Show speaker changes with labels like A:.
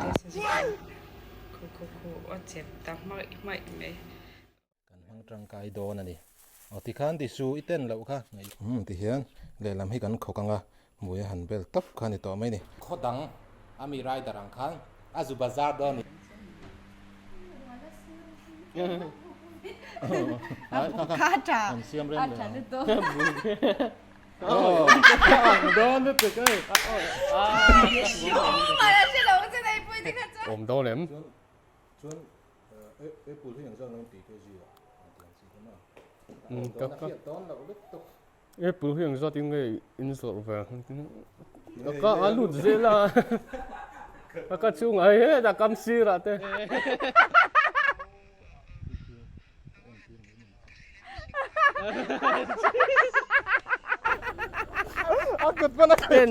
A: te sazu khu khu khu a chep ta hmaih hmaih mai.
B: Kan hmang tangkai dawn a ni. Aw tikhan ti su i ten loh kha. Umm tihian lehlam hi kan khawk anga hmui a han bel tawp kha a ni tawh mai ni. Khaw dang a mi rider ang khan a zu bazar dawn a ni. An siam rem leh ang.
C: Awm dawn em? Apple hi eng zat in nge in zawrh ve a ka a lut zel a a ka chungah hetah kam sirah te.
B: A kut pawn a
C: Ten.